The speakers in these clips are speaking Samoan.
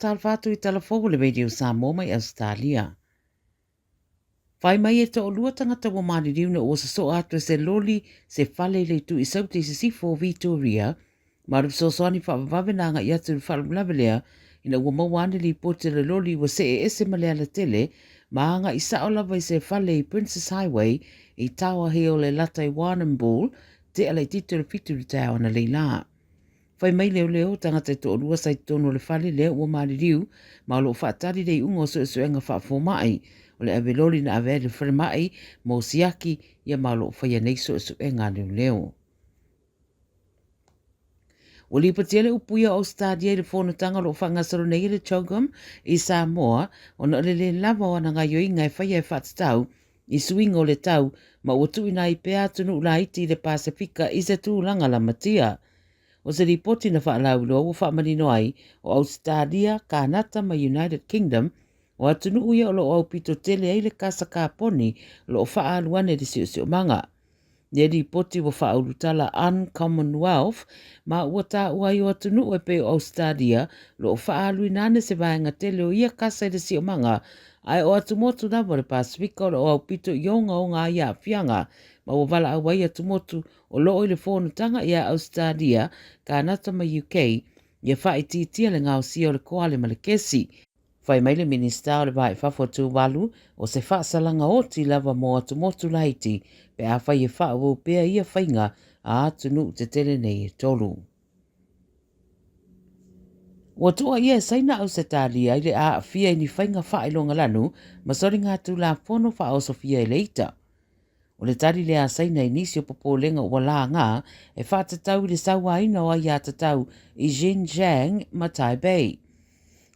Faatalofa atu i tala fou o le Radio Samoa mai Ausetalia. Fai mai e toalua tagata ua maliliu ina ua sosoa atu e se loli se fale i le itu i Saute i sisifo o Vitoria, ma o le fesoasoani faavavave na agai atu i le faalavelave lea ina ua maua ane lipoti a le loli ua see ese ma le alatele ma agai sao lava i se fale i Princes Highway i Tower Hill e lata i Warrnambool, tea laitiiti o le 7 i le taeao analeila. Fai mai leoleo, tagata e toalua sa i totonu o le fale lea ua maliliu ma o lo o faatali le iuga o suesuega faafomai. O le ave loli na ave ai i le falemai mo siaki ia ma o lo o faia nei suesuega a leoleo. Ua lipotia le upuia o Ausetalia i le fonotaga o lo o faagasolo nei e le CHOGM i Samoa ona o le lē lava o ana gaioiga e faia e faatatau i suiga o le tau ma ua tuuina ai pea atunuu laiti i le Pasefika i se tulaga lamatia. O se lipoti na faalauiloa ua faamanino ai o Ausetalia, Kanata ma United Kingdom o atunuu ia o lo o aupito tele ai le kasa kaponi o lo o faaalu ane i le siosiomaga. Nei lipoti ua faaulutala Un-Commonwealth ma ua taua ai o atunuu e pei o Ausetalia o lo o faaaluina ane se vaega tele o ia kasa i le siomaga, ae o atumotu lava o le Pasefika o lo o aupito i ogaoga ai aafiaga ma ua valaau ai atumotu o lo o i le fonotaga ia Ausetalia, Kanata ma UK ia faaitiitia le gaosia o le koale ma le kesi. Fai mai le Minisita o le Va i Fafo o Tuvalu, o se faasalaga oti lava mo atumotu laiti pe afai e faaauau pea ia faiga a atunuu tetele nei e tolu. Ua tuuaia e Saina a Ausetalia i le aafia i ni faiga faailogalanu ma soligatulafono faaosofia e le ita. O le tali lea a Saina i nisi o popolega ua laga e faatatau i le sauaina o aiatatau i Xinjiang ma Taipei.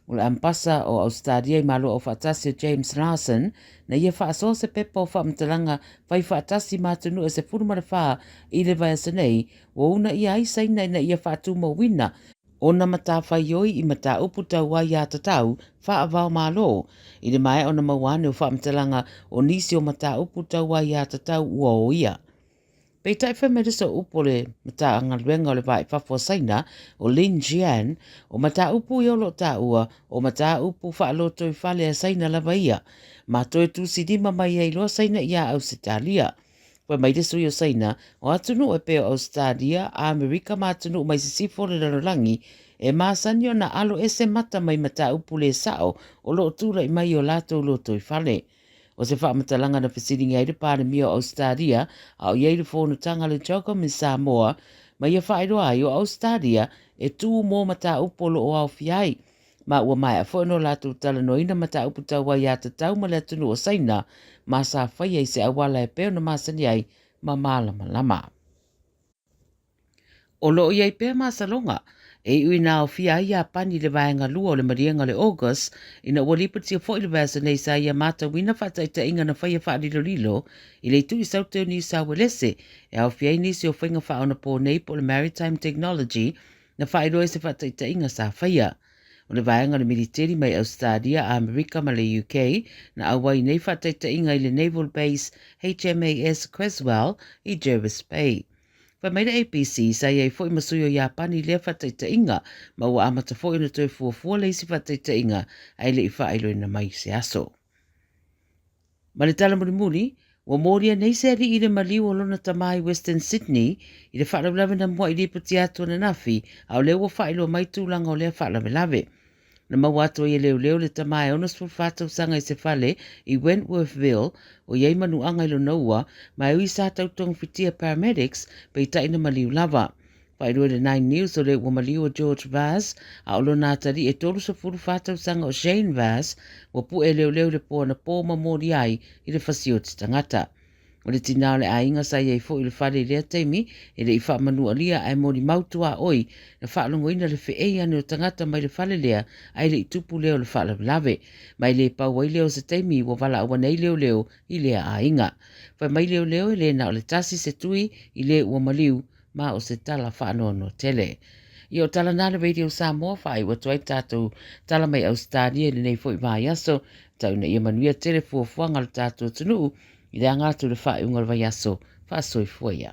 O le Ambasa o Ausetalia i Malo Aufaatasi o James Larsen na ia faasoa se pepa o faamatalaga fai faatasi ma atunuu e 14 i le vaiaso nei ua uunaia ai Saina ina ia faatumauina ona matafaioi i mataupu tau aiatatau faava-o-Malo i le maea ona maua ane o faamatalaga o nisi o mataupu tau aiatatau ua oia. Peitai fai mai le sooupu o le Matagaluega o le Va i Fafo a Saina, o Lin Jian, o mataupu ia o lo o taua, o mataupu faalotoifale a Saina lava ia, ma toe tusilima mai ai loa Saina iā Ausetalia. Fai mai le sui o Saina, o atunuu e pei o Ausetalia, Amerika ma atunuu mai sisifo o le lalolagi, e masani ona alo ese mata mai mataupu le sao o lo o tulai mai i o latou lotoifale. O se faamatalaga na fesiligia ai le Palemia o Ausetalia a o i ai le fonotaga a le CHOGM i Samoa, ma ia faailoa ai o Ausetalia e tū mō mataupu o lo o aofia ai, ma ua maea foi ona o latou talanoaina mataupu tau aiatatau ma le atunuu o Saina, ma sa faia i se auala e pei ona masani ai ma malamalama. O lo o i ai pea masaloga e iu ina aofia ai Iapani i le vaega lua o le maliega o le August ina ua lipotia foi le vaiaso nei sa ia matauina faataitaiga na faia faalilolilo i le itu i Saute o Niu Sauelese e aofia ai nisi o faiga faaonaponei po o le Maritime Technology na faailoa i se faataitaiga sa faia. O le vaega o le militeli mai Ausetalia, Amerika ma le UK na auai nei faataitaiga i le Naval Base HMAS Creswell i Jervis Bay. Fai mai le ABC, sa i ai foi ma sui o Iapani i lea faataitaiga, ma ua amata foi ona toe fuafua le isi faataitaiga ae le i faailoina mai se aso. Ma le tala mulimuli, ua molia nei se alii i le maliu o lona tama i Western Sydney i le faalavelave na mua'i lipotia atu ananafi, a o lea ua faailoa mai tulaga o lea faalavelave. Na maua atu ai e leoleo le tama e 64 tausaga i se fale i Wentworthville o i ai manuaga i lona ua, ma e ui sa tautogafitia paramedics, peitai na maliu lava. Faailoa i le Nine News o lea ua maliu o George Vaz, a o lona atalii e 34 tausaga o Shane Vaz, ua pue e leoleo i le po anapō ma molia ai i le fasioti tagata. O le tinā o le aiga sa i ai foi i le fale i lea taimi e le i faamanualia ae molimau tuaoi na faalogoina le feei ane o tagata mai le fale lea ae le i tupu lea o le faalavelave. Ma e le pau ai lea o se taimi ua valaau ane ai leoleo i lea aiga. Fai mai leoleo e le na o le tasi se tui i le ua maliu ma o se tala faanoanoa tele. Ia o tala na le Radio Samoa faaiu atu ai tatou tala mai Ausetalia i lenei foi vaiaso, tau ina ia manuia tele fuafuaga a le tatou atunuu i le aga atu i le faaiuga o le vaiaso. Faasoifua ia.